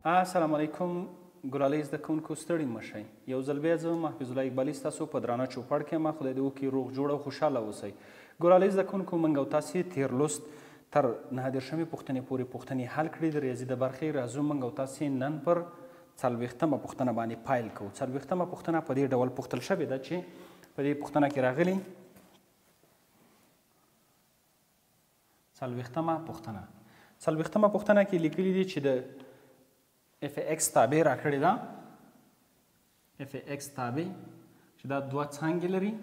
السلام علیکم ګلالۍ زده کوونکو، ستړي مه شئ. یو ځل بیا زه محفوظ الله اقبالي ستاسو په درانه چوپړ کې یم. خدای دې وکړي روغ جوړ او خوشحاله اوسئ. ګلالۍ زده کوونکو، موږ او تاسې تېر لوست تر 39مې پوښتنې پورې پوښتنې حل کړې د ریاضي د برخې. راځو موږ او تاسې نن پر 40مه پوښتنه باندې پیل کوو. 40مه پوښتنه په دې ډول پوښتل شوې ده چې په دې پوښتنه کې راغلي 40مه پوښتنه، 40مه پوښتنه کې لیکلي دي چې د اف ایکس تابع راکړې ده. اف ایکس تابع چې دا دوه څانګې لري،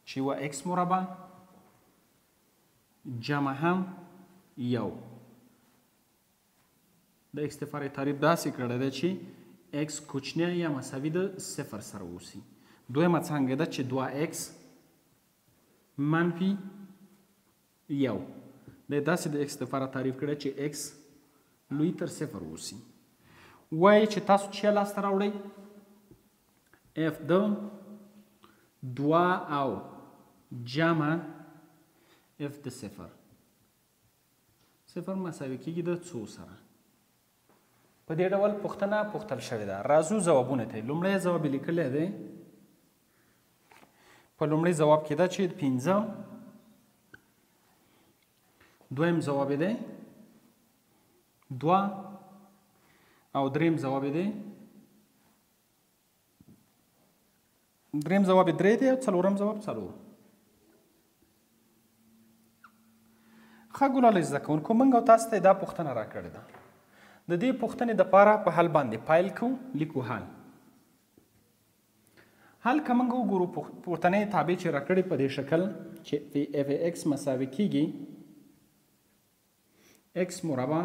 چې یوه ایکس مربع جمع هم یو. د ایکس دپاره یې تعریف داسې کړی دی چې ایکس کوچنی یا مساوي د صفر سره اوسي. دویمه څانګه ده چې دوه ایکس منفي یو. دی داسې د ایکس دپاره تعریف کړی چې ایکس لوی تر صفر اوسي. وایي چې تاسو چې لاسته راوړئ اف د دوه او جمع اف د صفر، صفر مساوي کېږي د څو سره. په دې ډول پوښتنه پوښتل شوې ده. راځو ځوابونه ته. لومړی ځواب یې لیکلی دی. په لومړي ځواب کې ده چې 5، دویم ځواب یې دی 2، او دریم ځواب یې دی، دریم ځواب یې 3 دی، او څلورم ځواب 4. ښه ګلالۍ زده کوونکو، موږ او تاسو ته دا پوښتنه راکړې ده. د دې پوښتنې دپاره په حل باندې پیل کوو. لیکو حل. حل که موږ وګورو پورتنۍ تابع چې راکړې په دې شکل چې اف ایکس مساوي کېږي ایکس مربع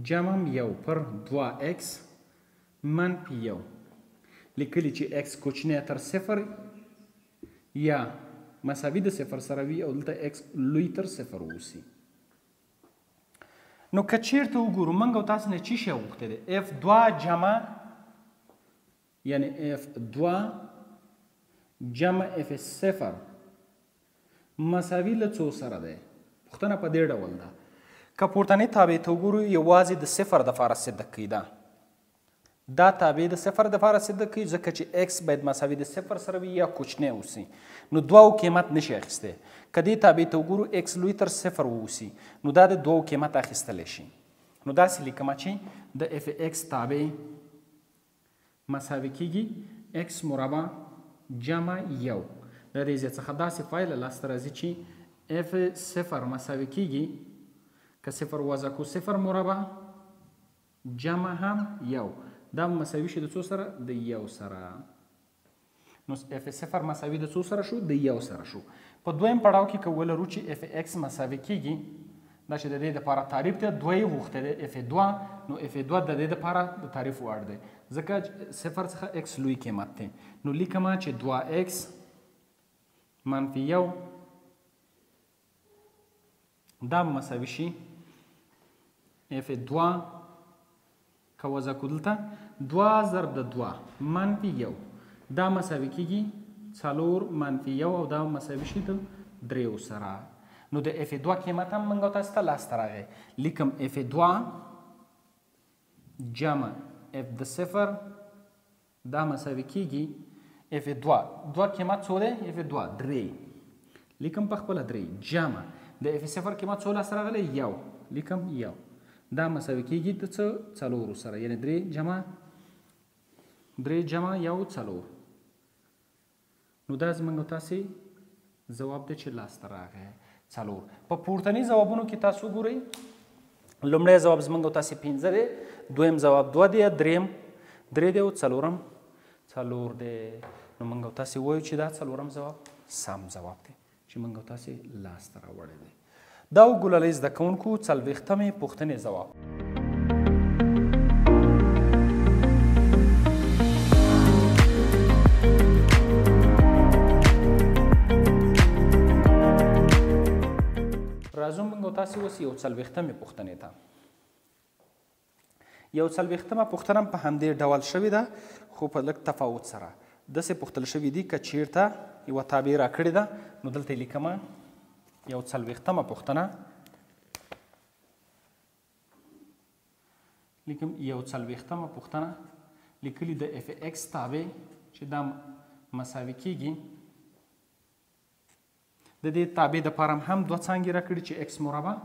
جمع یو پر دوه ایکس منفي یو، لیکلي چې ایکس کوچنی تر صفر یا مساوي د صفر سره وي او دلته ایکس لوی تر صفر اوسي. نو که چیرته وګورو موږ او تاسو نه چی شی غوښتی دی؟ اف دوه جمع، یعنی اف دوه جمع اف صفر مساوي له څو سره دی؟ پوښتنه په دې ډول ده. که پورتنۍ تابع ته وګورو یوازې د صفر دپاره صدق کوي. دا تابع د صفر دپاره صدق کوي ځکه چې ایکس باید مساوي د صفر سره وي یا کوچنی اوسي، نو دوو قیمت نشي اخیستی. که دې تابع ته وګورو ایکس لوی تر صفر واوسي، نو دا د دوو قیمت اخیستلی شي. نو داسې لیکم چې د اف ایکس تابع مساوي کېږي ایکس مربع جمع یو. د دې ځای څخه داسې پایله لاسته راځي چې اف صفر مساوي کېږي که صفر وضع کو صفر مربع جمع هم یو، دا مساوي شي د څو سره؟ د یو سره. نو اف صفر مساوي د څو سره شو؟ د یو سره شو. په دویم پړاو کې که ولرو چې اف ایکس مساوي کېږي، دا چې د دې دپاره تعریف دی، دوه یې غوښتی دی اف دوه، نو اف دوه د دې دپاره د تعریف وړ دی ځکه صفر څخه ایکس لوی قیمت دی. نو لیکم چې دوه ایکس منفي یو دا مساوي شي اف دوه که وضع کو دلته دوه ضرب د دوه منفي یو، دا مساوي کېږي څلور منفي یو، او دا مساوي شي د دریو سره. نو د اف دوه قیمت هم موږ تاسو ته لاسته راغی. لیکم اف دوه جمع اف د صفر دا مساوي کېږي اف دوه، دوه قیمت څو دی؟ اف دوه درې، لیکم په خپله درې جمع د اف صفر قیمت څو لاسته راغلی؟ یو، لیکم یو، دا مساوي کېږي د څه؟ څلورو سره، یعنې درې جمع درې جمع یو څلور. نو دا زموږ تاسې ځواب دی چې لاسته راغی څلور. په پورتني ځوابونو کې تاسو وګورئ، لومړی ځواب زموږ تاسې 5 دی، دویم ځواب 2 دی، دریم 3 دی، او څلورم 4 دی. نو موږ تاسې وایو چې دا څلورم ځواب سم ځواب دی چې موږ تاسې لاسته راوړی دی. دا و ګلالۍ زده کوونکو 40مې پوښتنې ځواب. راځو موږ تاسې اوس یو 40مې پوښتنې ته. یو 40مه پوښتنه هم په همدې ډول شوې ده، خو په لږ تفاوت سره. داسې پوښتل شوې دي که چیرته یوه تابع راکړې ده، نو دلته یې لیکمه یو 40مه پوښتنه. لیکم یو څلوېښتمه پوښتنه لیکلي د اف ایکس تابع چې دا مساوي کیږي د دې تابع دپاره هم دوه څانګې راکړي چې ایکس مربع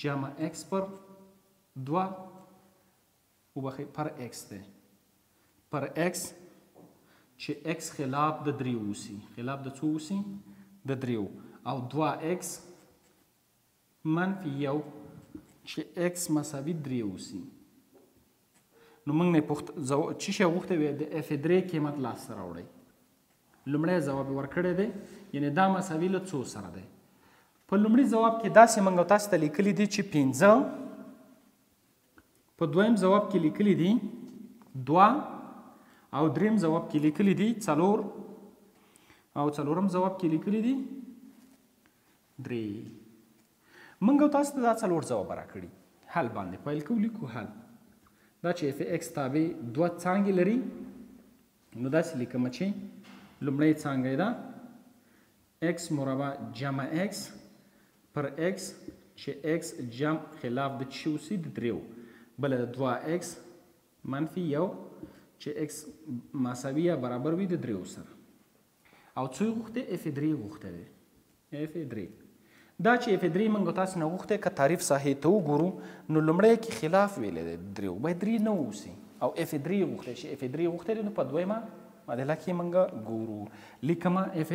جمع ایکس پر دوه، وبخښئ، پر ایکس دی، پر ایکس چې ایکس خلاف د درې اوسي، خلاف د څو اوسي؟ د دریو، او دوه ایکس منفي یو چې ایکس مساوي درې اوسي. نو موږ نه څه شی غوښتی وی؟ د اف درې قیمت لاسته راوړئ. لومړی ځواب یې ورکړی دی، یعنې دا مساوي له څو سره دی. په لومړي ځواب کې داسې موږ تاسو ته لیکلي دي چې پنځه، په دویم ځواب کې لیکلي دي دوه، او دریم ځواب کې لیکلي دي څلور، او څلورم ځواب کې لیکلي دي درې. موږ تاسو ته دا څلور ځوابه راکړي. حل باندې پیل کوو، لیکو حل. دا چې اف ایکس تابع دوه څانګې لري، نو داسې لیکم چې لومړۍ څانګه یې ده ایکس مربع جمع ایکس پر ایکس چې ایکس جمع خلاف د څه اوسي؟ د دریو. بله د دوه ایکس منفي یو چې ایکس مساوي یا برابر وي د دریو سره. او څو یې غوښتی؟ اف درې غوښتی دی، اف درې. دا چې اف درې موږ تاسو نه غوښتی، که تعریف ساحې ته وګورو نو لومړی کې خلاف ویلی دی دریو، باید درې نه اوسي، او اف درې غوښتی چې اف درې غوښتی دی، نو په دویمه معادله کې موږ ګورو. لیکمه اف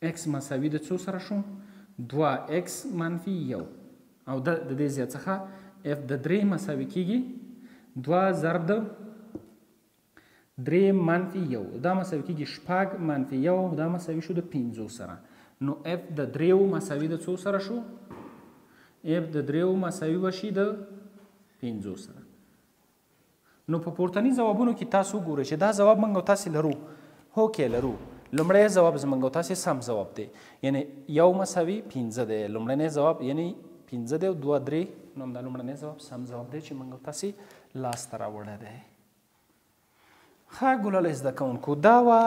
ایکس مساوي د څو سره شو؟ دوه ایکس منفي یو، او د دې ځای څخه اف د درې مساوي کیږي دوه ضرب د درې منفي یو، دا مساوي کیږي شپږ منفي یو، دا مساوي شو د پنځو سره. نو اف د دریو مساوي د څو سره شو؟ اف د دریو مساوي به شي د پنځو سره. نو په پورتني ځوابونو کې تاسو وګورئ چې دا ځواب موږ او تاسې لرو، هوکې لرو. لومړی ځواب زموږ او تاسې سم ځواب دی، یعنې یو مساوي پنځه دی، لومړنی ځواب یعنې پنځه دی او دوه درې، نو همدا لومړنی ځواب سم ځواب دی چې موږ او تاسې لاسته راوړی دی. ښه ګلالي زده کوونکو، دا وه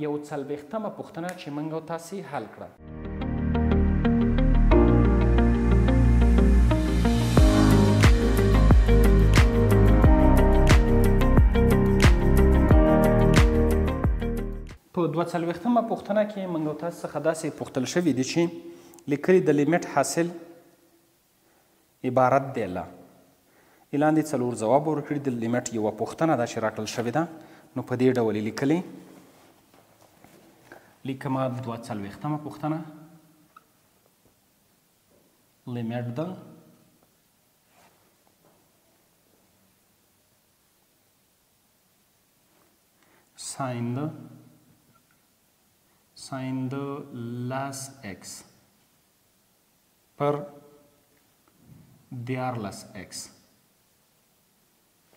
یو څلوېښتمه پوښتنه چې موږ او تاسې حل کړه. په دوه څلوېښتمه پوښتنه کې موږ او تاسو څخه داسې پوښتل شوي دي چې لیکلي د لیمټ حاصل عبارت دی له لاندې څلور ځواب ورکړي. د لیمټ یوه پوښتنه ده چې راکړل شوې ده، نو په دې ډول یې لیکلې. لیکمه دوه څلوېښتمه پوښتنه، لیمټ ده ساین ده ساین د لس ایکس پر دیارلس ایکس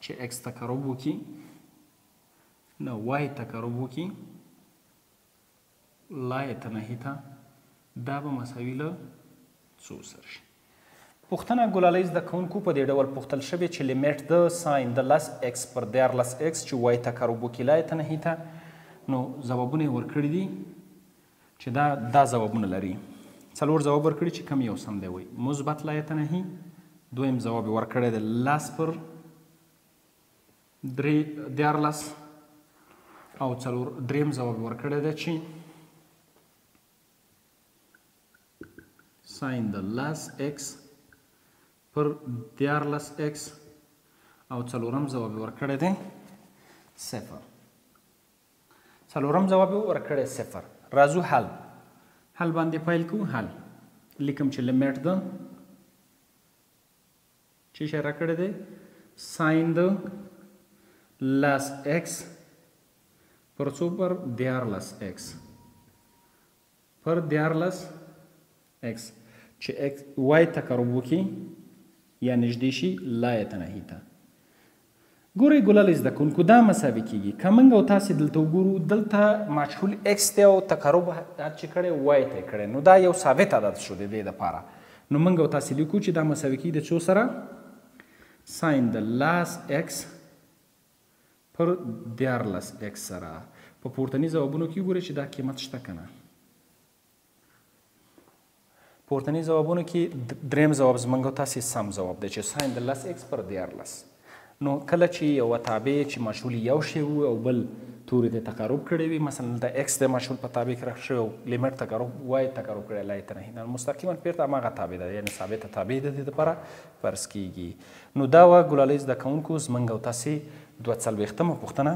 چې ایکس تقرب وکړي، نه وای تقرب وکړي لا یتناهي ته، دا به مساوي له څو سره شي. پوښتنه ګلالۍ زده کوونکو په دې ډول پوښتل شوې چې لیمټ د ساین د لس ایکس پر دیارلس ایکس چې وای تقرب وکړي لا یتناهي ته، نو ځوابونه یې ورکړي دي چې دا ځوابونه لري. څلور ځواب ورکړي چې کوم یو سم دی، وایي مثبت لا یتناهي، دویم ځواب یې ورکړی دی لس پر درې دیارلس، او څلور دریم ځواب یې ورکړی دی چې ساین د لس ایکس پر دیارلس ایکس، او څلورم ځواب یې ورکړی دی صفر. څلورم ځواب یې ورکړی صفر. راځو حل. حل باندې پیل کوو. حل لیکم چې لیمټ ده چې شی راکړی دی ساین د لس ایکس پر څو؟ پر دیارلس ایکس، پر دیارلس ایکس چې ایکس وای تقرب وکړي یا نږدې شي لا یتناهي ته. ګورئ ګلالي زده کوونکو، دا مساوي کیږي که موږ او تاسې دلته وګورو، دلته مجهول ایکس دی او تقرب چې کړی وای ته یې کړی، نو دا یو ثابت عدد شو د دې دپاره. نو موږ او تاسې لیکو چې دا مساوي کیږي د څو سره؟ ساین د لس ایکس پر دیارلس ایکس سره. په پورتني ځوابونو کې وګورئ چې دا قیمت شته که نه. پورتني ځوابونو کې دریم ځواب زمونږ او تاسې سم ځواب دی چې ساین د لس ایکس پر 13. نو کله چې یوه تابع چې مجهول یو شی وو او بل توري ته تقارب کړی وي، مثلا دلته ایکس دی مجهول په تابع کې راکړل شوی او لیمټ تقارب وای تقارب کړی لای ته نه، مستقیما بیرته هماغه تابع ده، یعنې ثابته تابع د دې دپاره فرض کیږي. نو دا وه ګلالۍ زده کوونکو زمونږ او تاسې 42مه پوښتنه.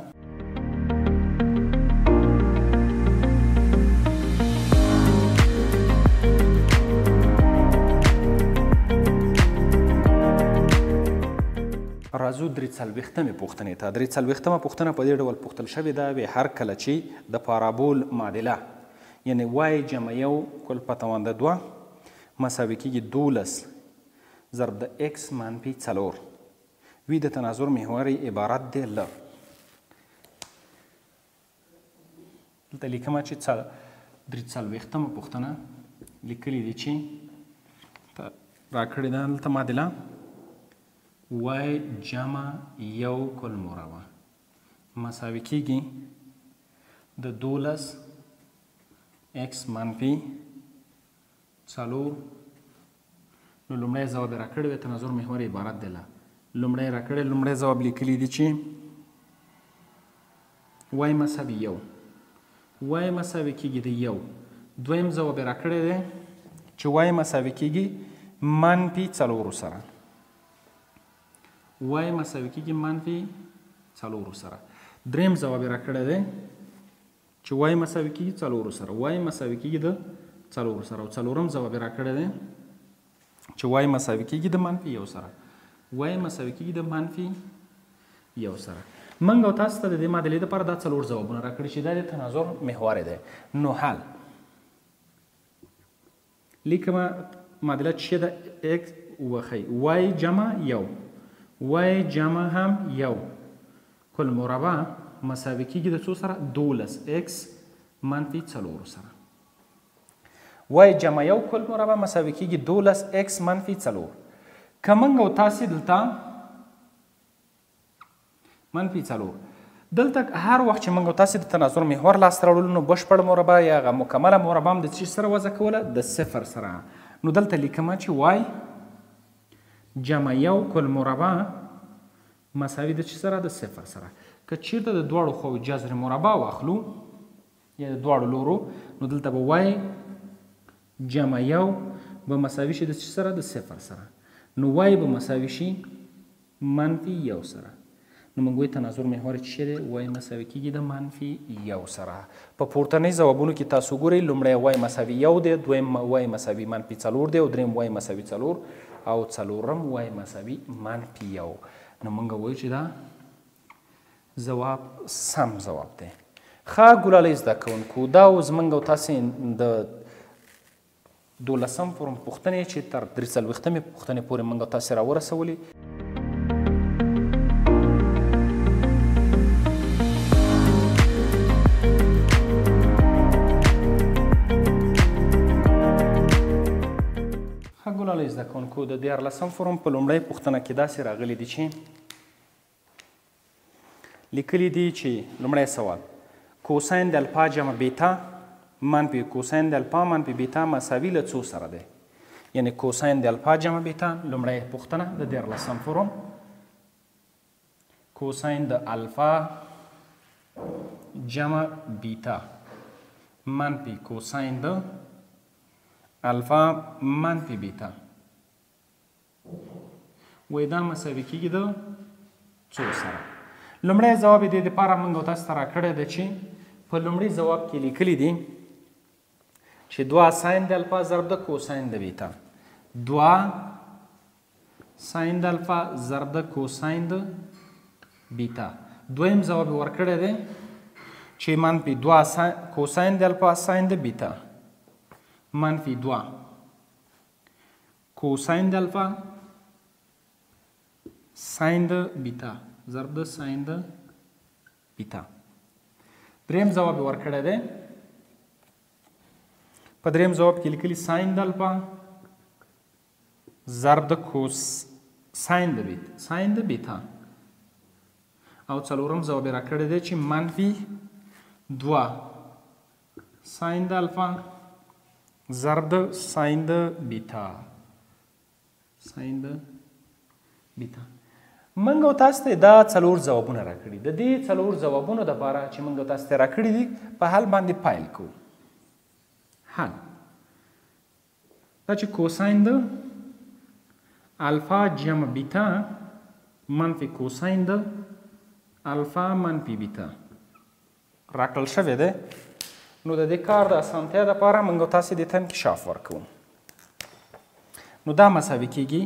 راځو 43مې پوښتنې ته. 43مه پوښتنه په دې ډول پوښتل شوې ده، وی هر کله چې د پارابول معادله یعنې وای جمع یو کل په توان د 2 مساوي کېږي 12 ضرب د ایکس منفي 4 وي، د تناظر محور یې عبارت دی له، دلته لیکمه چې 43مه پوښتنه لیکلې دي چې راکړې ده دلته معادله وای جمع یو کل مربع مساوي کېږي د 12 ایکس منفي 4. نو لومړی ځواب یې راکړی وی، تناظر محور عبارت دی له، لومړی راکړی، لومړی ځواب لیکلی دی چې وای مساوي یو، وای مساوي کېږي د یو. دویم ځواب یې راکړی دی چې وای مساوي کېږي منفي 4 سره، وای مساوي کېږي منفي 4 سره. دریم ځواب یې راکړی دی چې وای مساوي کېږي 4 سره، وای مساوي کېږي د 4 سره. او څلورم ځواب یې راکړی دی چې وای مساوي کېږي د منفي 1 سره، وای مساوي کېږي د منفي 1 سره. موږ او تاسو ته د دې معادلې دپاره دا 4 ځوابونه راکړي چې دا د تناظر محور دی. نو حل لیکمه معادله چې ده ایکس وښیي وای جمع یو، وای جمع هم یو کل مربع مساوي کېږي د څو سره؟ 12 ایکس منفي 4 سره. وای جمع یو کل مربع مساوي کېږي 12 ایکس منفي 4. که موږ او تاسې دلته منفي 4، دلته هر وخت چې موږ او تاسې د تناظر محور لاسته راوړلو نو بشپړ مربع یا هغه مکمله مربع هم د څه سره وضع کوله؟ د صفر سره. نو دلته لیکمه چې وای جمع یو کل مربع مساوي د څه سره؟ د صفر سره. که چیرته د دواړو خواو جذر مربع واخلو یا د دواړو لورو، نو دلته به وای جمع یو به مساوي شي د څه سره؟ د صفر سره. نو وای به مساوي شي منفي 1 سره. نو موږ وایو تناظر محور چې دی وای مساوي کېږي د منفي 1 سره. په پورتنۍ ځوابونو کې تاسو ګورئ، لومړی وای مساوي 1 دی، دویم وای مساوي منفي 4 دی، او دریم وای مساوي 4، او څلورم وای مساوي منفي 1. نو موږ وایو چې دا ځواب سم ځواب دی. ښه ګلالۍ زده کوونکو، دا و زموږ او تاسې د 12 فورم پوښتنې چې تر 43مې پوښتنې پورې موږ تاسې راورسولې. ښه ګلالۍ زده کوونکو، د 13 فورم په لومړۍ پوښتنه کې داسې راغلي دي چې لیکلي دي چې لومړی سوال کوساین د الفا جمع بیتا منفي کوساین د الفا منفي بیتا مساوي له څو سره دی؟ یعنی کوساین د الفا جمع بیتا، لومړی پوښتنه د 13 فورم، کوساین د الفا جمع بیتا منفي کوساین د الفا منفي بیتا، وایي دا مساوي کېږي د څو سره؟ لومړی ځواب یې د دې دپاره موږ او تاسو ته راکړی دی چې په لومړي ځواب کې لیکلي دي چې 2 ساین د الفا ضرب د کوساین د بیتا، 2 ساین د الفا ضرب د کوساین د بیتا. دویم ځواب یې ورکړی دی چې منفي 2 کوساین د الفا ساین د بیتا منفي 2 کوساین د الفا ساین د بیتا ضرب د ساین د بیتا. دریم ځواب یې ورکړی دی، په دریم ځواب کې لیکلي ساین د الفا ضرب د کوس ساین د بیتا، ساین د بیتا. او څلورم ځواب یې راکړی دی چې منفي 2 ساین د الفا ضرب د ساین د بیتا، ساین د بیتا. موږ او تاسو ته دا څلور ځوابونه راکړي. د دې څلور ځوابونو دپاره چې موږ او تاسو ته راکړي دي په حل باندې پیل کوو. حل دا چې کوساین د الفا جمع بیتا منفي کوساین د الفا منفي بیتا راکړل شوی دی، نو د دې کار د اسانتیا دپاره موږ او تاسې دې ته انکشاف ورکوو. نو دا مساوي کیږي،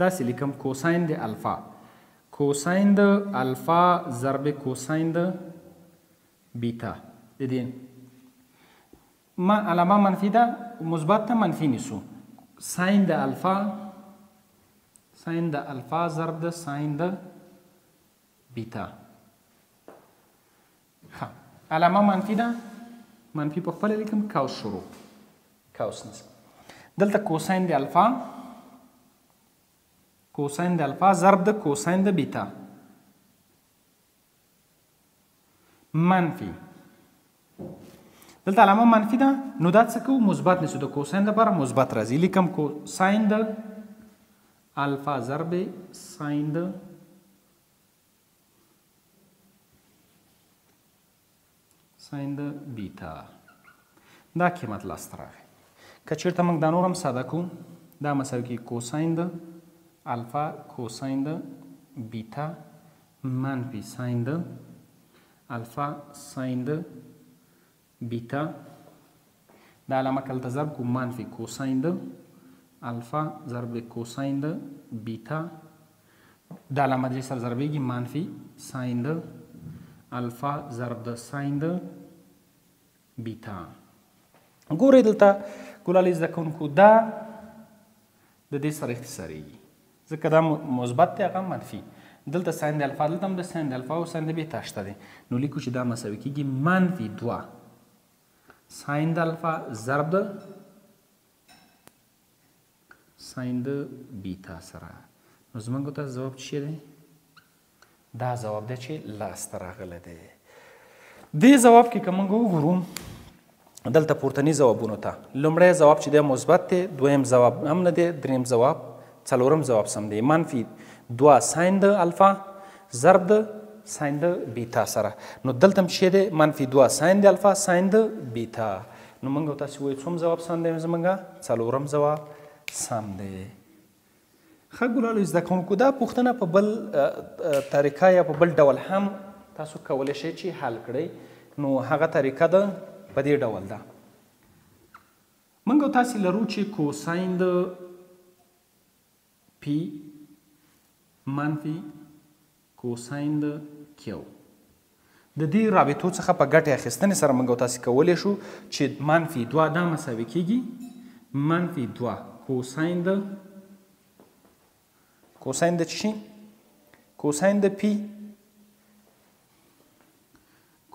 داسې لیکم کوساین د الفا، کوساین د الفا ضرب کوساین د بیتا. د دې ما علامه منفي ده، مثبت ته منفي نیسو. ساین د الفا، ساین د الفا ضرب د ساین د بیتا. ښه، علامه منفي ده، منفي په خپله لیکم، قوس شروع، قوس نیسم. دلته کوساین د الفا، کوساین د الفا ضرب د کوساین د بیتا منفي، دلته علامه منفي ده، نو دا څه کوو؟ مثبت نیسو، د کوساین دپاره مثبت راځي. لیکم کوساین د الفا ضرب ساین د ساین د بیتا. دا قیمت لاسته راغی. که چېرته موږ دا نور هم ساده کړو، دا مساوي کېږي کوساین د الفا کوساین د بیتا منفي ساین د الفا ساین د بیتا، دا علامه که دلته ضرب کړو منفي کوساین د الفا ضرب کوساین د بیتا، دا علامه دې سره ضربېږي منفي ساین د الفا ضرب د ساین د بیتا. ګورئ دلته ګلالي زده کوونکو، دا د دې سره اختصارېږي، ځکه دا مثبت دی هغه منفي. دلته ساین د الفا، دلته هم د ساین د الفا او ساین د بیتا شته دی، نو لیکو چې دا مساوي کېږي منفي دوه ساین د الفا ضرب د ساین د بیتا سره. نو زموږ ته ځواب څه دی؟ دا ځواب دی چې لاسته راغلی دی. دې ځواب کې که موږ وګورو دلته پورتني ځوابونو ته، لومړی ځواب چې دی مثبت دی، دویم ځواب هم نه دی، دریم ځواب، څلورم ځواب سم دی، منفي دوه ساین د الفا ضرب د ساین د بیتا سره. نو دلته هم څه دی؟ منفي دوه ساین د الفا ساین د بیتا. نو موږ تاسې وایو څوم ځواب سم دی؟ زموږ څلورم ځواب سم دی. ښه ګلالو زده کوونکو، دا پوښتنه په بل طریقه یا په بل ډول هم تاسو کولی شئ چې حل کړئ. نو هغه طریقه ده په دې ډول ده. موږ تاسې لرو چې کوساین د پی منفي کوساین د کیو، د دې رابطو څخه په ګټې اخیستنې سره موږ تاسې کولی شو چې منفي دوه دا مساوي کیږي منفي دوه کوساین د کوساین د څه شي؟ کوساین د پی،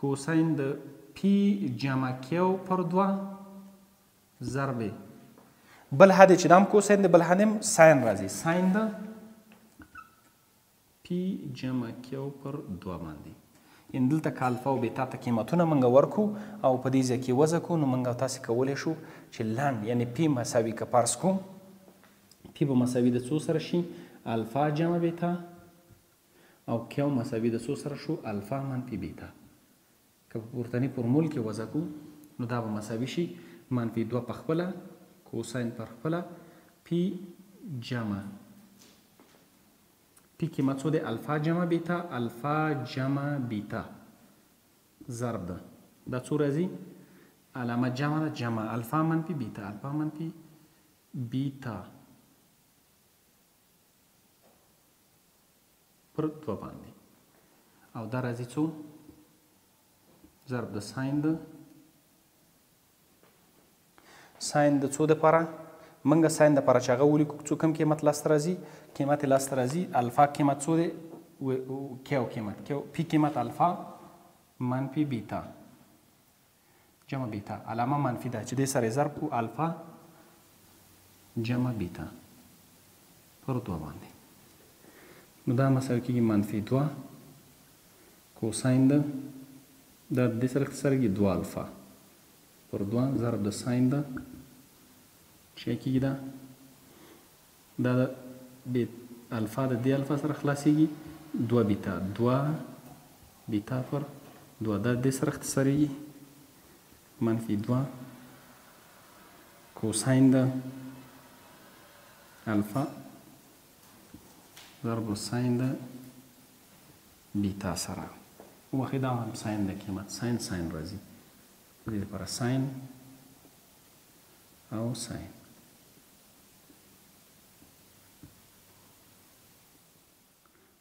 کوساین د پی جمع کیو پر دوه ضرب بل حد چې دا هم کوساین دی، بل حد هم ساین راځي، ساین د پی جمع کیو پر دوه باندې. یعنې دلته که الفا او بیتا ته قیمتونه موږ ورکو او په دې ځای کې وضع کړو، نو موږ تاسې کولی شو چې لنډ، یعنې پی مساوي که فرض کړو، پی به مساوي د څو سره شي؟ الفا جمع بیتا، او کیو مساوي د څو سره شو؟ الفا منفي بیتا. که په پورتني فورمول کې وضع کړو، نو دا به مساوي شي منفي دوه په خپله کوساین پر خپله پی جمع پی قیمت څو دی؟ الفا جمع بیتا، الفا جمع بیتا ضرب ده، دا څو راځي؟ علامه جمع ده، جمع الفا منفي بیتا، الفا منفي بیتا پر دوه باندې، او دا راځي څو؟ ضرب د ساین د ساین د څو دپاره؟ موږ ساین دپاره چې هغه ولیکو څو کوم قیمت لاسته راځي؟ قیمت یې لاسته راځي الفا قیمت څو دی؟ کیو قیمت، کیو پی قیمت الفا منفي بیتا جمع بیتا، علامه منفي ده چې دې سره یې ضرب کړو الفا جمع بیتا پر دوه باندې. نو دا مساوي کېږي منفي دوه کوساین د دا دې سره اختصارېږي دوه الفا پر 2 ضرب د ساین د چې کېږي دا دا د الفا د دې الفا سره خلاصېږي 2 بیتا 2 بیتا پر 2 دا دې سره اختصارېږي منفي 2 کوساین د الفا ضرب ساین د بیتا سره. وخی دا هم ساین د قیمت ساین ساین راځي، د دې لپاره ساین او ساین.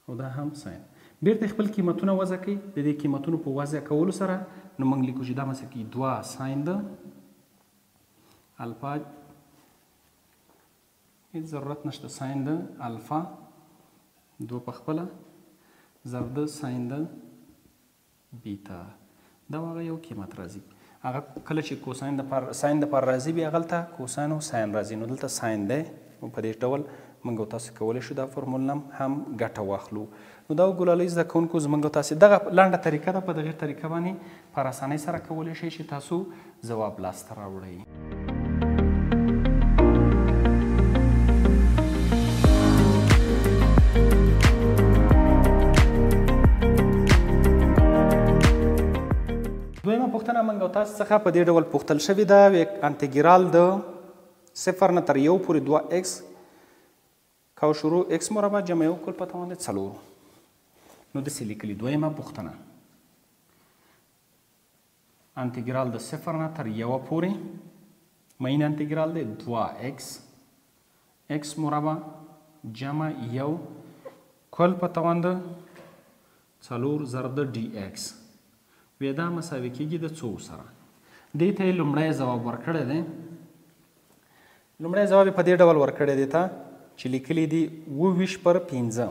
او دا هم ساین. بیرته خپل قیمتونه وضع کوي. د دې قیمتونو په وضع کولو سره نو موږ لیکو چې دا مساوي کېږي 2 ساین د الفا، هېڅ ضرورت نشته، ساین د الفا 2 په خپله ضرب د ساین د بیتا. دا هغه یو قیمت راځي. هغه کله چې کوساین د پار ساین د پار راځي بیا هغلته کوساین او ساین راځي، نو دلته ساین دی. نو په دې ډول موږ او تاسو کولی شو دا فرمول هم ګټه واخلو. نو دا ګلالۍ زده کوونکو زموږ او تاسې دغه لنډه طریقه ده. په دغې طریقه باندې په اسانۍ سره کولی شئ چې تاسو ځواب لاسته راوړئ. دویمه پوښتنه موږ او تاسو څخه په دې ډول پوښتل شوې ده. انتګرال د 0 نه تر 1 پورې 2 ایکس کو شروع ایکس مربع جمع 1 کل په توان د 4. نو داسې لیکلي. دویمه پوښتنه انتګرال د 0 نه تر 1 پورې مین انتګرال دی 2 ایکس ایکس مربع جمع 1 کل په توان د 4 ضرب د ډي ایکس. وی دا مساوي کېږي د څو سره. دې ته یې لومړی ځواب ورکړی دی. لومړی ځواب یې په دې ډول ورکړی دی ته چې لیکلي دي 27 پر 5،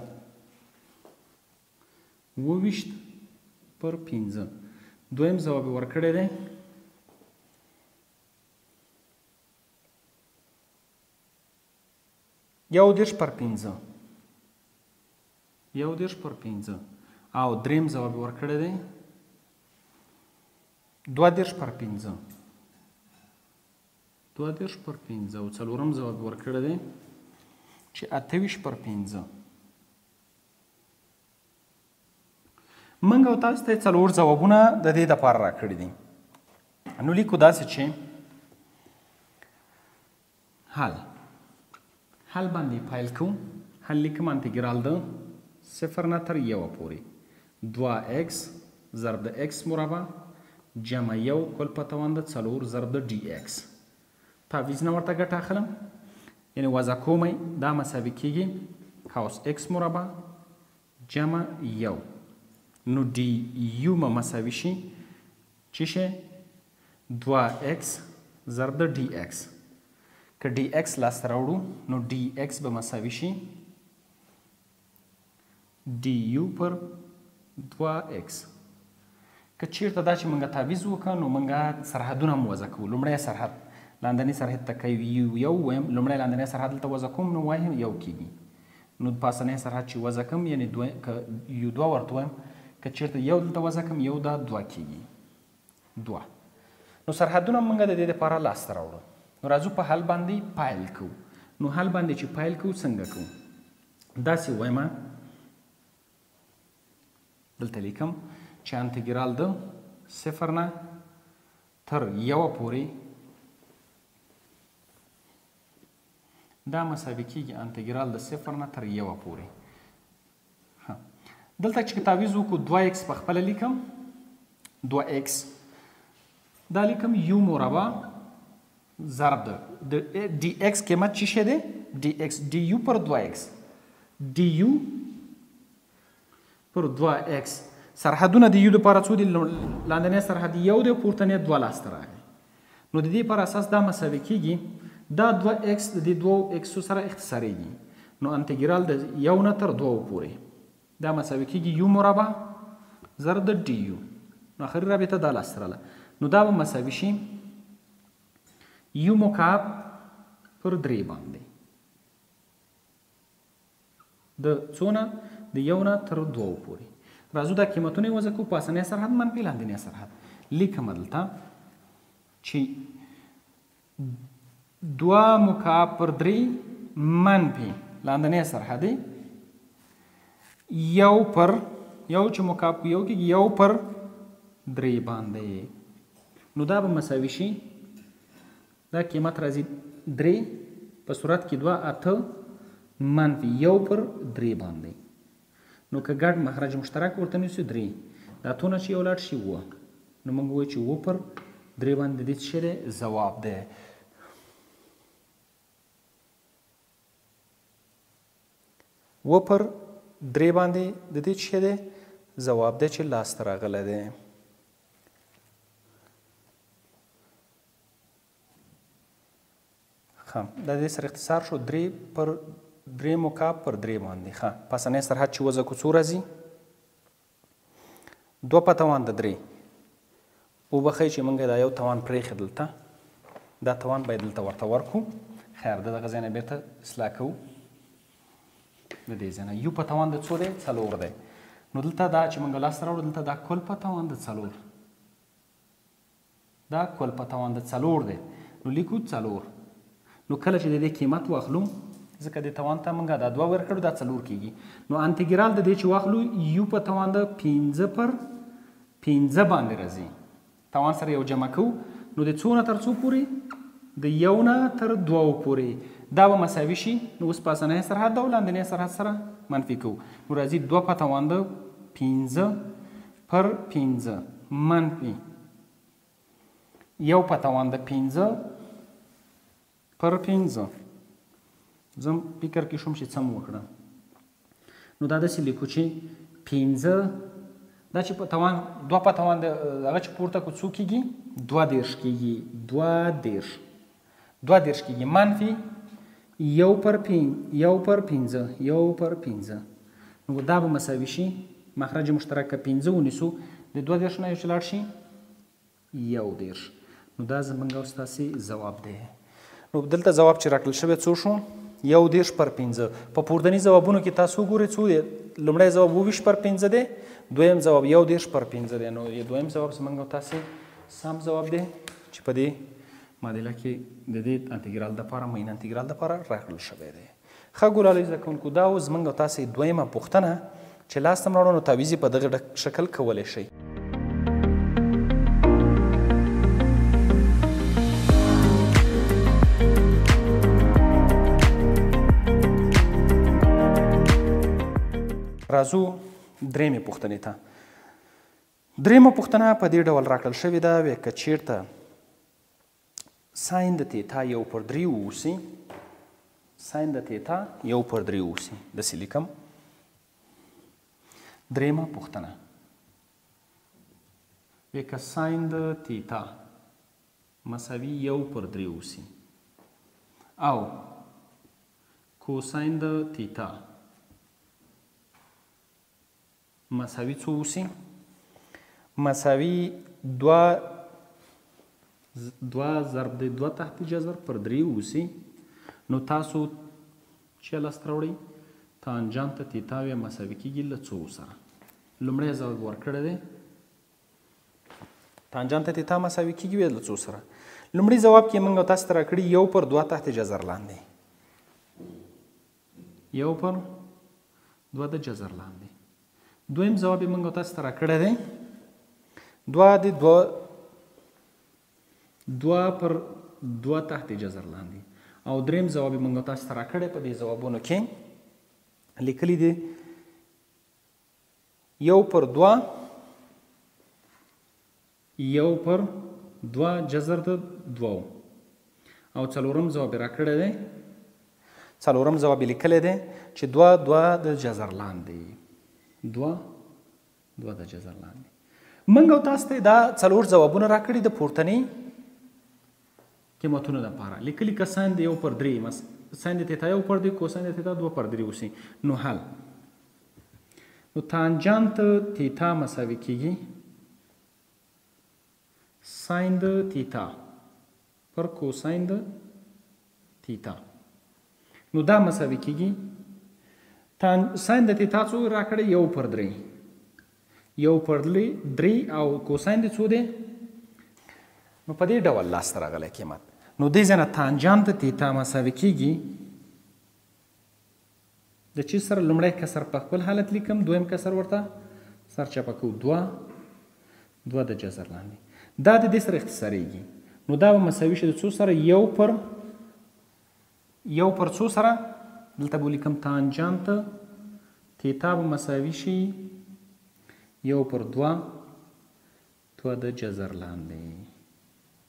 27 پر 5. دویم ځواب یې ورکړی دی 31 پر 5، 31 پر 5. او دریم ځواب یې ورکړی دی 32 پر 5، 32 پر 5. او څلورم ځواب ورکړی دی چې 28 پر 5. موږ او تاسو ته څلور ځوابونه د دې دپاره راکړي دي. نو لیکو داسې چې حل حل باندې پیل کوو. حل لیکم انتګرال د 0 نه تر 1 پورې 2 ایکس ضرب د ایکس مربع جمع 1 کل په توان د 4 ضرب د ډي ایکس. تعویض نه ورته ګټه اخلم، یعنې وضع کوم یې، دا مساوي کېږي قوس ایکس مربع جمع 1. نو ډي یو به مساوي شي چې شی 2 ایکس ضرب د ډي ایکس. که ډي ایکس لاسته راوړو نو ډي ایکس به مساوي شي ډي یو پر 2 ایکس. که چیرته دا چې موږ تعویض وکړو نو موږ سرحدونه هم وضع کوو. لومړی سرحد لاندني سرحد ته که یو وایم، لومړی لاندنی سرحد دلته وضع کوم نو وایم 1 کېږي. نو پاسنی سرحد چې وضع کوم یعنې که یو 2 ورته وایم، که چیرته 1 دلته وضع کوم 1 دا 2 کېږي، 2. نو سرحدونه موږ د دې لپاره لاسته راوړو. نو راځو په حل باندې پیل کوو. نو حل باندې چې پیل کوو څنګه کوو؟ داسې وایم، دلته لیکم چې انتګرال د 0 نه تر 1 پورې دا مساوي کېږي انتګرال د 0 نه تر 1 پورې. دلته چې تعویض وکړو 2 ایکس په خپله لیکم، 2 ایکس دا لیکم یو مربع ضرب د ډي ایکس قیمت چې شی دی ډي ایکس ډي یو پر 2 ایکس، ډي یو پر 2 ایکس. سرحدونه د یو دپاره څو دي؟ لاندنی سرحد 1 دی، پورتنی 2 لاسته راغی. نو د دې پر اساس دا مساوي کېږي، دا 2 ایکس د دې 2 ایکسو سره اختصارېږي. نو انتګرال د 1 نه تر 2 پورې دا مساوي کېږي یو مربع ضرب د ډي یو. نو آخري رابطه دا لاسته راغله. نو دا به مساوي شي یو مکعب پر 3 باندې د څو نه؟ د 1 نه تر 2 پورې. راځو دا قیمتونه یې وضع کوو. پاسنی سرحد منفي لاندنی سرحد لیکم دلته چې 2 مکعب پر 3 منفي لاندنی سرحد دی 1 پر 1 چې مکعب کو 1 کېږي 1 پر 3 باندې. نو دا به مساوي شي، دا قیمت راځي 3 په صورت کې 2 8 منفي 1 پر 3 باندې. نو که ګډ مخرج مشترک ورته نیسو 3، دا اتونه چې یو لاړ شي 7، نو موږ وایو چې 7 پر 3 باندې دې څه شی دی؟ ځواب دی. 7 پر 3 باندې د دې څه شی دی؟ ځواب دی چې لاسته راغلی دی. ښه، دا دې سره اختصار شو 3 پر 3 مکعب پر 3 باندې. ښه، پاسنی سرحد چې وضع کو څو راځي؟ 2 په توان د 3. وبخښئ چې موږ دا یو توان پرېښی دلته، دا توان باید دلته ورته ورکړو. خیر، د دغه ځای نه بېرته اصلاح کوو. د دې ځای نه یو په توان د څو دی؟ 4 دی. نو دلته دا چې موږ لاسته راوړو دلته دا کل په توان د 4، دا کل په توان د 4 دی، نو لیکو 4. نو کله چې د دې قیمت واخلو، ځکه دې توان ته موږ دا 2 ورکړو، دا 4 کېږي. نو انتګرال د دې چې واخلو یو په توان د 5 پر 5 باندې راځي، توان سره یو جمع کوو. نو د څو نه تر څو پورې؟ د 1 نه تر 2 پورې. دا به مساوي شي. نو اوس پاسنی سرحد او لاندنی سرحد سره منفي کوو. نو راځي 2 په توان د 5 پر 5 منفي 1 په توان د 5 پر 5. زه فکر کې شوم چې څه مو وکړم. نو دا داسې لیکو چې 5، دا چې په توان 2 په توان د هغه چې پورته کو څو کېږي؟ 32 کېږي. 32 کېږي منفي 1 پر 5 1 پر 5. نو دا به مساوي شي، مخرج مشترک که 5 ونیسو، د 32 نه یو چې لاړ شي 31. نو دا زموږ او ستاسې ځواب دی. نو دلته ځواب چې راکړل شوی څو شو؟ 31 پر 5. په پورتني ځوابونو کې تاسو وګورئ څو دی؟ لومړی ځواب 22 پر 5 دی، دویم ځواب 31 پر 5 دی. نو دویم ځواب زموږ او تاسې سم ځواب دی چې په دې معادله کې د دې انتګرال دپاره، معین انتګرال دپاره راکړل شوی دی. ښه ګلالي زده کوونکو، دا و زموږ او تاسې دویمه پوښتنه چې لاسته م راوړو. نو تعویض یې په دغه شکل کولی شئ. راځو درېیمې پوښتنې ته. درېیمه پوښتنه په دې ډول راکړل شوې ده، وایي که چېرته ساین د تیتا 1 پر 3 واوسي، ساین د تیتا 1 پر 3 واوسي، داسې لیکم. درېیمه پوښتنه وایي که ساین د تیتا مساوي 1 پر 3 واوسي او کوساین د تیتا مساوي څو اوسي؟ مساوي 2 ضرب د 2 تحت جذر پر 3 اوسي. نو تاسو چې لاسته راوړئ تانجانت تیتا وی مساوي کېږي له څو سره؟ لومړی ځواب ورکړی دی تانجانت تیتا مساوي کېږي وی له څو سره؟ لومړي ځواب کې موږ تاسو ته راکړي 1 پر 2 تحت جذر لاندې، 1 پر 2 د جذر لاندې. دویم ځواب یې موږ تاسو ته راکړی دی 2 د 2 پر 2 تحت جذر لاندې. او دریم ځواب یې موږ تاسو ته راکړی په دې ځوابونو کې لیکلي دي 1 پر 2 1 پر 2 جذر د 2. او څلورم ځواب یې راکړی دی، څلورم ځواب یې لیکلی دی چې 2 2 د جذر لاندې، 2 2 د جذر لاندې. موږ او تاسو ته دا څلور ځوابونه راکړي د پورتني قیمتونو دپاره. لیکلي که ساین د 1 پر 3، ساین د تیتا 1 پر 3، کوساین د تیتا 2 پر 3 اوسي. نو حل، نو تانجانت تیتا مساوي کېږي ساین د تیتا پر کوساین د تیتا. نو دا مساوي کېږي ساین د تیتا څو راکړی؟ 1 پر 3، 1 پر 3. او کوساین د څو دی؟ نو په دې ډول لاسته راغلی قیمت. نو دې ځای نه تانجانت تیتا مساوي کېږي د چې سره لومړی کسر په خپل حالت لیکم، دویم کسر ورته سرچپه کوو، دوه دوه د جذر لاندې. دا د دې سره اختصارېږي، نو دا به مساوي شي د څو سره؟ یو پر څو سره؟ دلته به ولیکم تانجانت تیتا به مساوي شي یو پر دوه دوه د جذر لاندې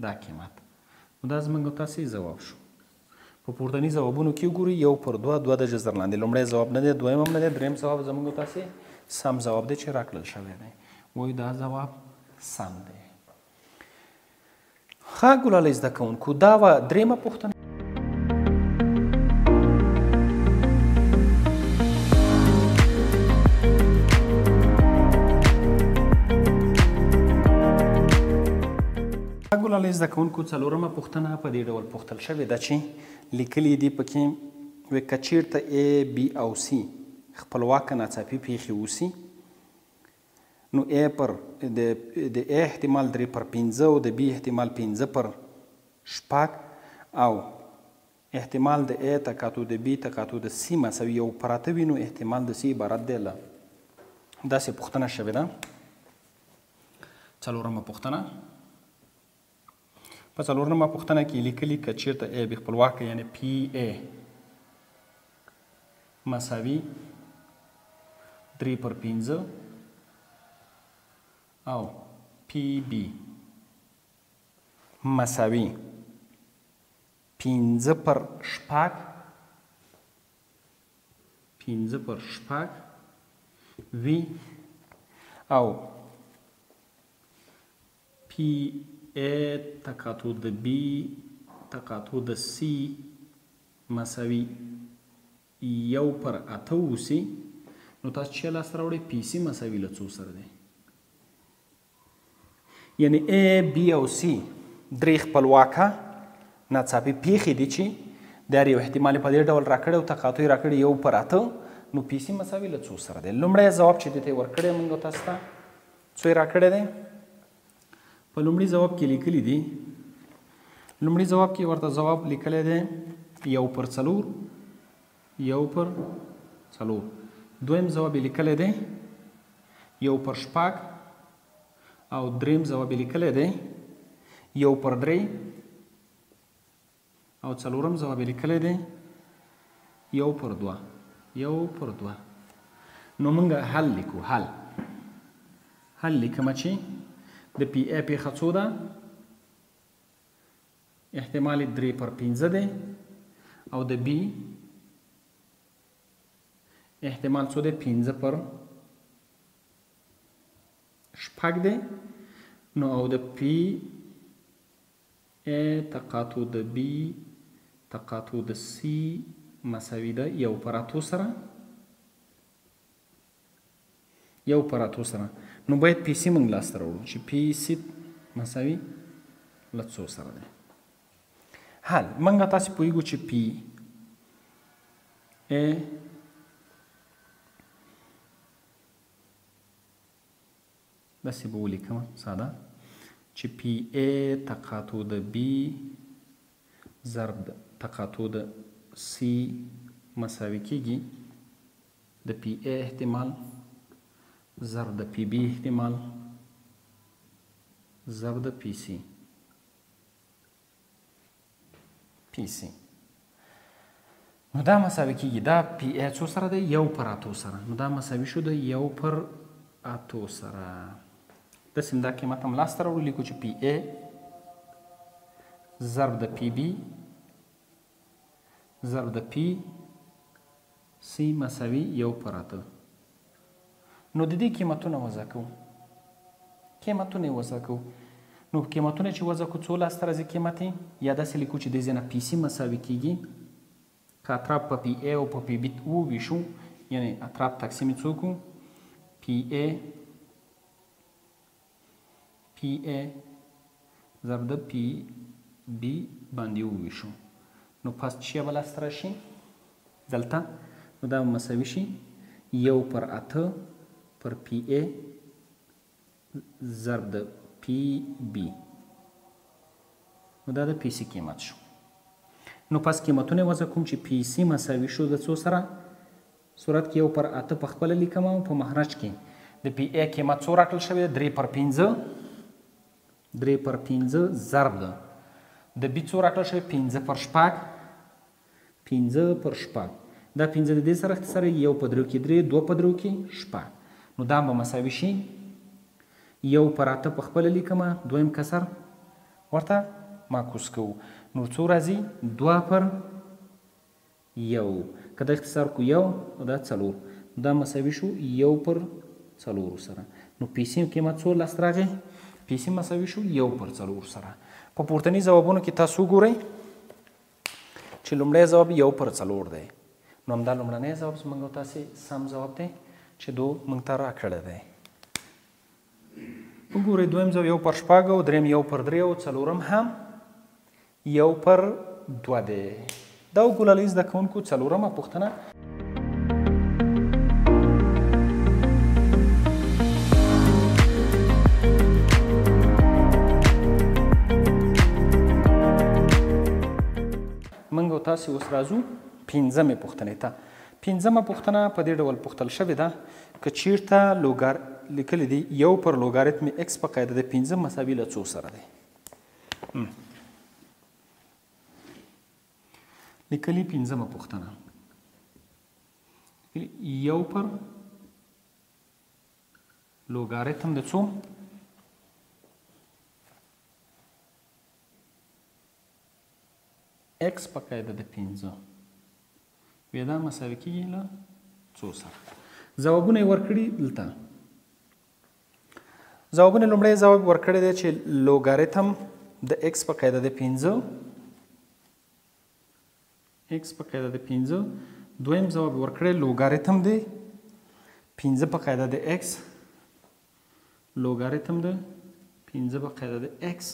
دا قیمت. نو دا زموږ تاسې ځواب شو. په پورتني ځوابونو کې وګورئ، یو پر دوه دوه د جذر لاندې. لومړی ځواب نه دی، دویم هم نه دی، دریم ځواب زموږ تاسې سم ځواب دی چې راکړل شوی دی. وایو دا ځواب سم دی. ښه ګلالۍ زده کوونکو، دا وه درېیمه پوښتنه. ګلالۍ زده کوونکو، څلورمه پوښتنه په دې ډول پوښتل شوې ده چې لیکلي دي پکې وی که چیرته A، B او C خپلواکه ناڅاپي پیښې اوسي، نو A پر د A احتمال 3 پر 5 او د B احتمال 5 پر 6 او احتمال د A تقاطع د B تقاطع د C مساوي یو پر 8 وي، نو احتمال د C عبارت دی له. داسې پوښتنه شوې ده. څلورمه پوښتنه، په څلورمه پوښتنه کې لیکلي که چیرته A B خپلواکه یعنې پی A مساوي 3 پر 5 او پی B مساوي 5 پر 6 5 پر 6 وي او پی A تقاطع د B تقاطع د C مساوي 1 پر 8 اوسي، نو تاسو چې لاسته راوړئ پی سی مساوي له څو سره دی؟ یعنی A، B او C درې خپلواکه ناڅاپي پیښې دي چې د هر یو احتمال په دې ډول راکړی او تقاطع یې راکړی 1 پر 8، نو پی سی مساوي له څو سره دی؟ لومړی ځواب چې دې ته یې ورکړی موږ تاسو ته څو یې راکړی دی؟ په لومړي ځواب کې لیکلي دي، لومړي ځواب کې ورته ځواب لیکلی دی 1 پر 4 1 پر 4. دویم ځواب یې لیکلی دی 1 پر 6 او دریم ځواب یې لیکلی دی 1 پر 3 او څلورم ځواب یې لیکلی دی 1 پر 2 1 پر 2. نو موږ حل لیکو. حل لیکم چې د پی ای پیښه څو ده؟ احتمال یې 3 پر 5 دی او د بی احتمال څو دی؟ 5 پر 6 دی. نو او د پی ای تقاطع د بی تقاطع د سی مساوي ده 1 پر 8 سره 1 پر 8 سره. نو باید پی سی موږ لاسته راوړو چې پی سی مساوي له څو سره دی. حل موږ تاسې پوهېږو چې پی ای داسې به ولیکم ساده چې پی ای تقاطع د بی ضرب د تقاطع د سی مساوي کېږي د پی ای احتمال ضرب د پی بی احتمال ضرب د پی سی پی سی. نو دا مساوي کېږي، دا پی ای څو سره دی؟ 1 پر 8 سره. نو دا مساوي شو د 1 پر 8 سره. داسې هم دا قیمت هم لاسته راوړو، لیکو چې پی ای ضرب د پی بی ضرب د پی سی مساوي 1 پر 8. نو د دې قیمتونه وضع کوو، قیمتونه یې وضع کوو. نو قیمتونه چې وضع کوو څو لاسته راځي قیمت یې؟ یا داسې لیکو چې دې ځای نه پی سی مساوي کېږي که اطراف په پی ای او په پی بی وویشو، یعنې اطراف تقسیم یې څو کړو؟ پی ای پی ای ضرب د پی بی باندې وویشو. نو پس چې به لاسته راشي دلته، نو دا به مساوي شي 1 پر 8 پر پی ای ضرب د پی بی. نو دا د پی سی قیمت شو. نو پس قیمتونه وضع کوم چې پی سی مساوي شو د څو سره؟ صورت کې 1/8 په خپله لیکم او په مخرج کې د پی ای قیمت څو راکړل شوی دی؟ 3/5، 3/5 ضرب ده د بی څو راکړل شوی؟ 5/6، 5/6. دا 5 د دې سره اختصارېږي، 1 په 3 کې 3، 2 په 3 کې 6. نو دا به مساوي شي 1/8 په خپله لیکمه، دویم کسر ورته معکوس کوو. نو څو راځي؟ 2/1. که دا اختصار کو 1 او دا 4، دا مساوي شو 1/4 سره. نو پیسې قیمت څو لاس راغی؟ پیسې مساوي شو 1/4 سره. په پورتني ځوابونو کې تاسو وګورئ چې لومړی ځواب 1/4 دی. نو همدا لومړنی ځواب زموږ او تاسې سم ځواب دی چې دو موږ ته راکړی دی. وګورئ دویم ځواب 1/6 او دریم 1/3 او څلورم هم 1/2 دی. دا و ګلالي زده کوونکو څلورمه پوښتنه. موږ او تاسې اوس راځو پنځمې پوښتنې ته. پنځمه پوښتنه په دې ډول پوښتل شوې ده که چیرته لوګار لیکلی دی 1 پر لوګاریتم ایکس په قاعده د 5 مساوي له څو سره دی. لیکلی پنځمه پوښتنه 1 پر لوګاریتم د څو؟ ایکس په قاعده د 5 وی دا مساوي کېږي له څو سره؟ ځوابونه یې ورکړي دلته. ځوابونه لومړی ځواب ورکړی دی چې لوګاریتم د ایکس په قاعده د 5، ایکس په قاعده د 5. دویم ځواب ورکړی لوګاریتم دی 5 په قاعده د ایکس، لوګاریتم د 5 په قاعده د ایکس.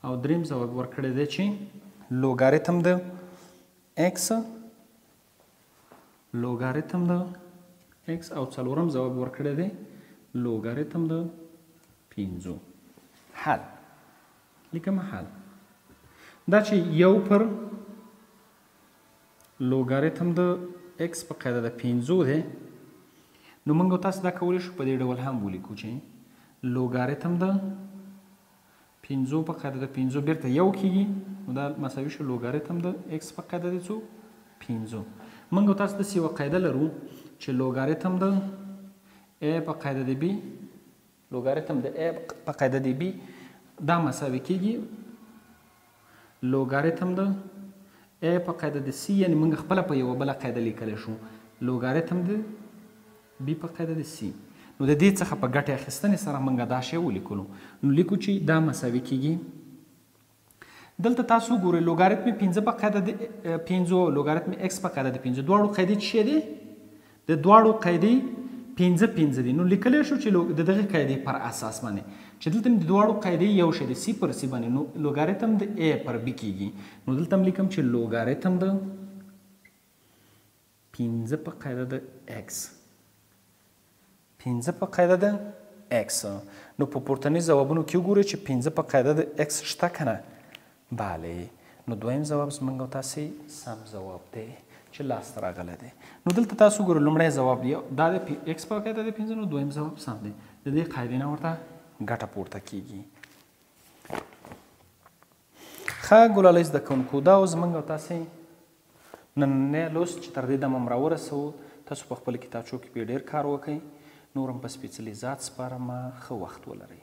او دریم ځواب ورکړی دی چې لوګاریتم د ایکس، لوګاریتم د ایکس. او څلورم ځواب ورکړی دی لوګاریتم د 5. حل لیکم. حل دا چې 1 پر لوګاریتم د ایکس په قاعده د 5 دی، نو موږ تاسو دا کولی شو په دې ډول هم ولیکو چې لوګاریتم د 5 په قاعده د 5 بیرته 1 کېږي، نو دا مساوي شو لوګاریتم د ایکس په قاعده د څو؟ 5. موږ تاسو داسې یوه قاعده لرو چې لوګاریتم د ا په قاعده د بی، لوګاریتم د ا په قاعده د بی دا مساوي کېږي لوګاریتم د ا په قاعده د سی، یعنې موږ خپله په یوه بله قاعده لیکلی شو لوګاریتم د بی په قاعده د سی. نو د دې څخه په ګټې اخیستنې سره موږ دا شی ولیکلو. نو لیکو چې دا مساوي کېږي، دلته تاسو وګورئ لوګاریتم 5 په قاعده د 5 او لوګاریتم ایکس په قاعده د 5، دواړو قاعدې څه شی دي؟ د دواړو قاعدې 5 5 دي. نو لیکلی شو چې د دغې قاعدې پر اساس باندې چې دلته د دواړو قاعدې یو شی دی سی پر سی باندې، نو لوګاریتم د ا پر بی کېږي. نو دلته هم لیکم چې لوګاریتم د 5 په قاعده د ایکس، 5 په قاعده د ایکس. نو په پورتني ځوابونو کې وګورئ چې 5 په قاعده د ایکس شته که نه؟ بله. نو دویم ځواب زموږ او تاسې سم ځواب دی چې لاسته راغلی دی. نو دلته تاسو وګورئ لومړی ځواب دی دا د ایکس په قاعده د 5، نو دویم ځواب سم دی. د دې قاعدې نه ورته ګټه پورته کېږي. ښه ګلالۍ زده کوونکو، دا و زموږ او تاسې نننی لوست چې تر دې دمه هم راورسوو. تاسو په خپلو کتابچو کې پرې ډېر کار وکړئ. نور هم په سپېڅلي ذات سپارمه. ښه وخت ولرئ.